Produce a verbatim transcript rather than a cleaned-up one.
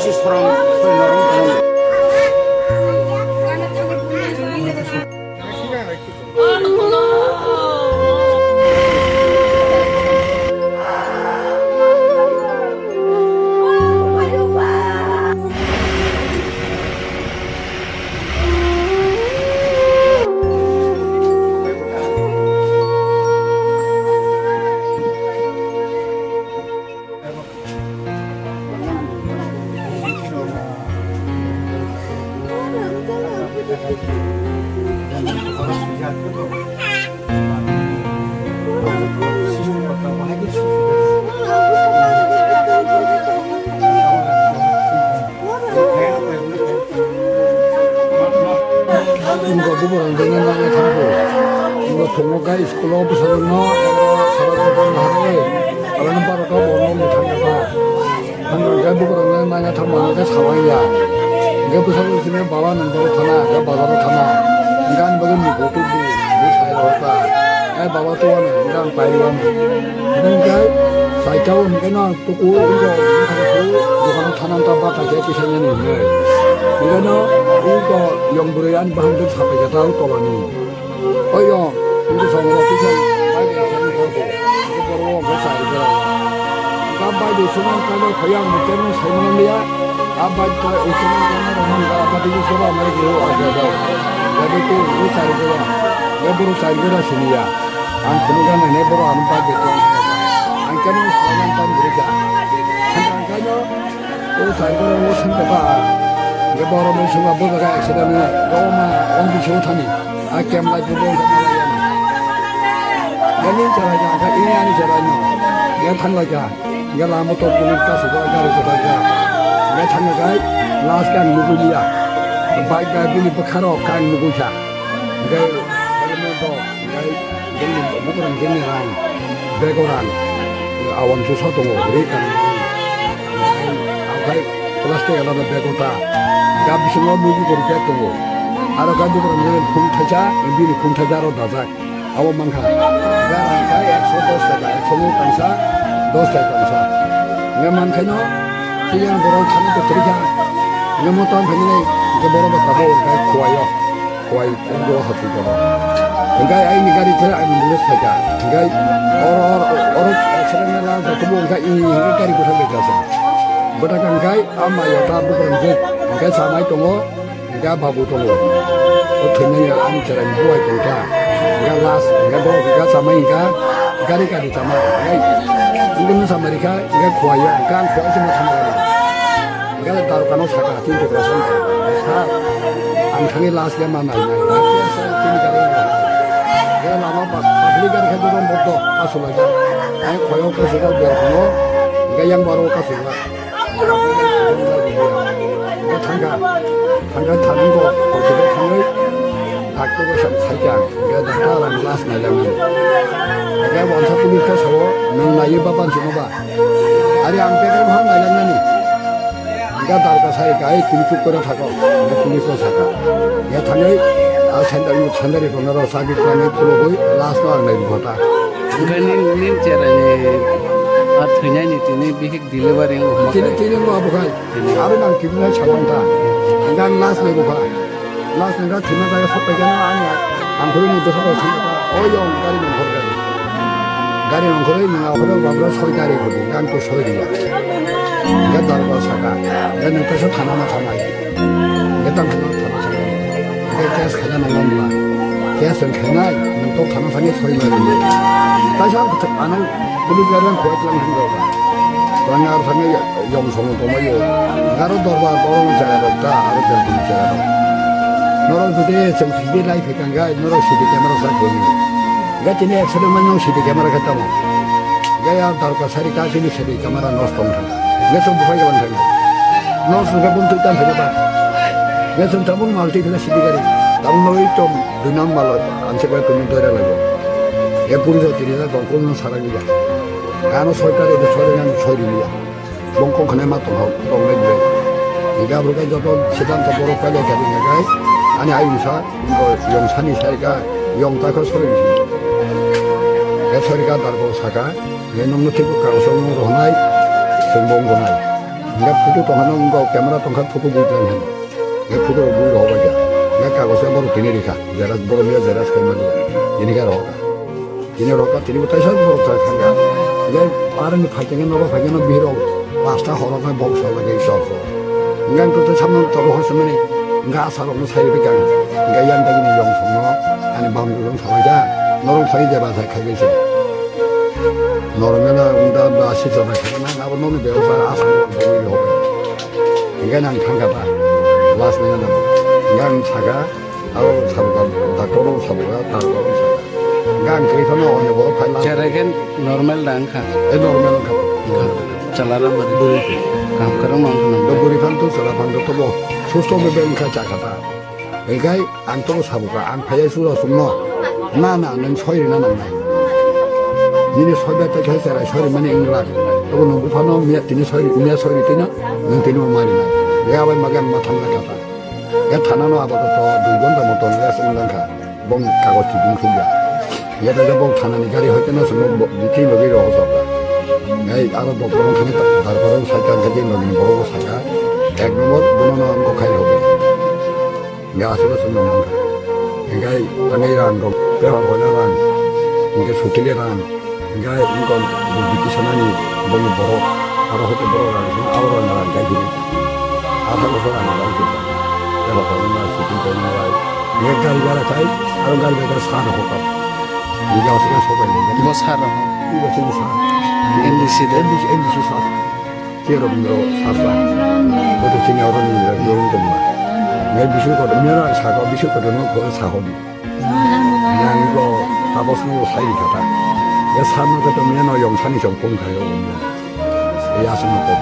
This is from Soinarong. Wngkha bubagrang jani nangya thangkhu. Wngkha thwngwi kha school o bwsarokno sara jagao naharwi, aboni barota bo nokni thangya kha. Hwnwi khe bubagrang jani nangya thangma hwnwi khe salang ya. Hwnkhe bwsarok sini baba nwng borok thana, hwnkhe bazaro thana. Hwnkhe ani bagwi ni photo di, di sai rw kha. Ai baba to ano, hwnkhe ang pai rw ano. Hwnkhe saitao hwnkhe no Tuku wngkha, wngkha su, dukano thananta bata khe tisainani hwnwi. Hwnkheno wngkha yong bwrwi ani bahan tei sapai khe ta tolani. O yong, wngkha songo tisa bai de sani koko. Wngkha borok wngkha chari borok. Wngkha bai de suman kano khaya ang mukhe nung saimano liya. A bai ta usuman kano rohon ga abadi soba mari guru aga ga. Ga de tu wngkha chari borok. Ga borok chari borok siniya. Ang phunukna nainai borok ano bagwi tong. Ang khe nung salaiman tong bwrwi kha. Ang khe no o sai borok no sengkha ba. Hwnkhe borok no sengkha bo jaga accident no. Roma on bisingo thani. A kem lai bo wngkha malai ya. Hwnkhe nini cherai no, hwnkhe ini ani cherai no. Hwnkhe thang lai kha. Hwnkhe lama to police kasijak gari kwtal kha. Hwnkhe thang lai kha. Last khe ang nugwi liya. Bike bai bini bwkha rok khe ang nugwi kha. Hwnkhe helmet rok. Hwnkhe bini bukurang bini rang, bego rang, awang susa tongo, ri kang, hwnkhe plastic alada bego ta, ga bisingo muibu gori bag tongo, aro ga bukurang bini khum thaisa, bini khum thaisa aro dajak, abo mankha, ga rang kha ekso dos taka, ekso no tangsa, dos taka tangsa, hwnkhe mankhaino, tiyang borok thani kwtwrwi kha, hwnkhe motom phainai, hwnkhe borok bo tabuk hwnkhe khuaio. Khwai, ang bo hati kono. Hingkai aini gari khe ang bule saika. Hingkai oro, oro, oro accident na lang khe tubu hingkai i hingkai gari bwthak bai kasa. Bwthak hingkai ama yota bukrang je hingkai samai tongo, hingkai babu tongo. O thwinani ani cherai buai tongkha. Hingkai last, hingkai bo hingkai samai hingkai gari gari samai. Hingkai, hingkai samai rikha, hingkai khwai ya, hingkai ang khwai se ma thangkha. Gale darokano saka, tin tokra son darokano, "Sir, ang thangwi last le ma nai nai." Gale lama pa-, public gari khe doron bodo, kasu laijak. Ang khoyang kasu jak, ber phungo, hingke yang baro kasu jak. Hingke thangka, thangka thango, hospital thangwi, doctor bai sam saikha, hingke doctor ang last nai jak nai. Hingke wansa police khe sao, "Nwng naiwi ba banchimo ba?" Ari ang pekar bwkhak naijaknani. Hingke darka sai ka, "Ei, tini chuk kore thako." Hingke police no saka. Hingke thangwi, a sandal, sandal rok no rw sagwi khlaiwi khulugwi last no ang nai bwkha ta. Hingke nin, nin cherai ni a thwinai ni tini bihik delivery wng Tini, tini no abo khai. Tini. Aro nang tini nai sabang ta. Hingke ang last nai bwkha. Last ni gari thwima jaga sok paikha no ani angkhorwi ni bwsarok thangkha ta, o yong gari nongkhor gari. Gari nongkhorwi nwng aphuru babra soi gari khudi, ang to soi riya. Hingke darbar saka, hingke nwng kaisa thana ma thanai. Hingke tang thana thana saka. Hingke case khaina nangma nangma. Case wng khainai, nwng to thana thangwi soi ma riya. Kaisa ang ano police gari ang khowai tlang thang jaga. Tlang ar thangwi Yong songo tongbaio. Aro dorbar borok jaga rok ta, aro belkuni jaga rok. Norok jodi chwng sidi lai phi kang gai, norok sidi camera sa koi. Ga tini accident man nong sidi camera khe tamo. Ga ya darka sari ka tini sidi camera nos tong thang. Ga chwng buphai gaban thang. Nos ga bun tui tan thang ba. Ga chwng tabung mal tui thang sidi gari. Tabung noi tom dunam mal anse ba tumi doi ra lago. Ga puri jati ri na gong kong sarang ya. Ano sorkar e sorkar ano sori ya. Bongkong khwnai ma tongkha, tongnai ble. Hingke aboro khe joto siddhanto borok pailai kha hingke khe ani ayung sa, yong sani sai kha, yong ta khe sori bisi. Sorry ka darbo saka, nokno thik kagoso nung rohonai, chwng bo wngkha nai. Hingke photo tongkha nung wngkha camera tongkha photo bui tong hai. Hingke photo rok bui rohor bai kha. Hingke kagoso borok tini rikha. Xerox borok liya xerox khaima liya. Tini khe rohor kha. Tini rohor kha, tini bo taisa borok chai thangkha. Hingke aroni phaikhe nogo phaikhe no bihirok pasta horo khe bok sal lagwi chok chok. Hingke ang totwi samno tobo hor swnmani. Hingke asarokno sai rwkha ang. Hingke yang dagini yong songno ani bamrwkno sabaikha. Norok sai jeba sai khaibai se. Norok mela unda ba si chana khana abo nokni bebaksa asarok bongni rok. Hingke ang thangkha ba. Last ni gana. Hingke ang sakha, aro sabuka, doctor rok sabuka, doctor rok sakha. Hingke ang kiri phano onyo borok phai lang. Cherai khe normal da wngkha. Eh, normal wngkha. Chalara mari. Bwrwi khe. Kam kwrwng ma wngkha nang. Do bwrwi phano to chwla phano to bo susto bebe wngkha chakha ta. Hingke ang to sabuka, ang phaiya sura sumno. Na, na, nwng soi rina nangnai. Nini soi bai tai khai cherai soi rimani wngla. Tobo nwng buphano miya tini soi ri, miya soi ri tino, nwng tini bo mari nai. Ya bai magan ma thangna kata. Ya thana no abo to dui ghonta moto ya sung langkha. Bong kagoj tibung khulya. Ya da bong thana ni gari hoite no sung bo, biti logi ro hosa. Ei, aro doctor khani ta, doctor sai kan khaji logi ni borok saka. Ek nombor bono no ang ko khai hobe. Hingke aswk aswk no mankha. Hingke tangai rang rok, bebak boina rang, hingke sukile rang, hingke wngkha bwtwi sanani bongni borok, aro hoite borok rang song, abo rang rang kai hini. Atharo so rang rang kai hini. Bebak boina rang sukil boina rang. Hingke gari bara kai, aro gari bara sa rok hokam. Hingke aswk aswk bai. Bo sa rok. Ibo sini sa. N D C de. N D C, N D C sa. Khe Rabindra Sarla. Boto chini oro ni Rabindra Rongma. Ngai bisu kotor, mera saka bisu kotor no ko sa hodi. Nang ko tapos no sai di kata. Ya sama kotor mera no yong sani song phone khayo. Ya sama ko.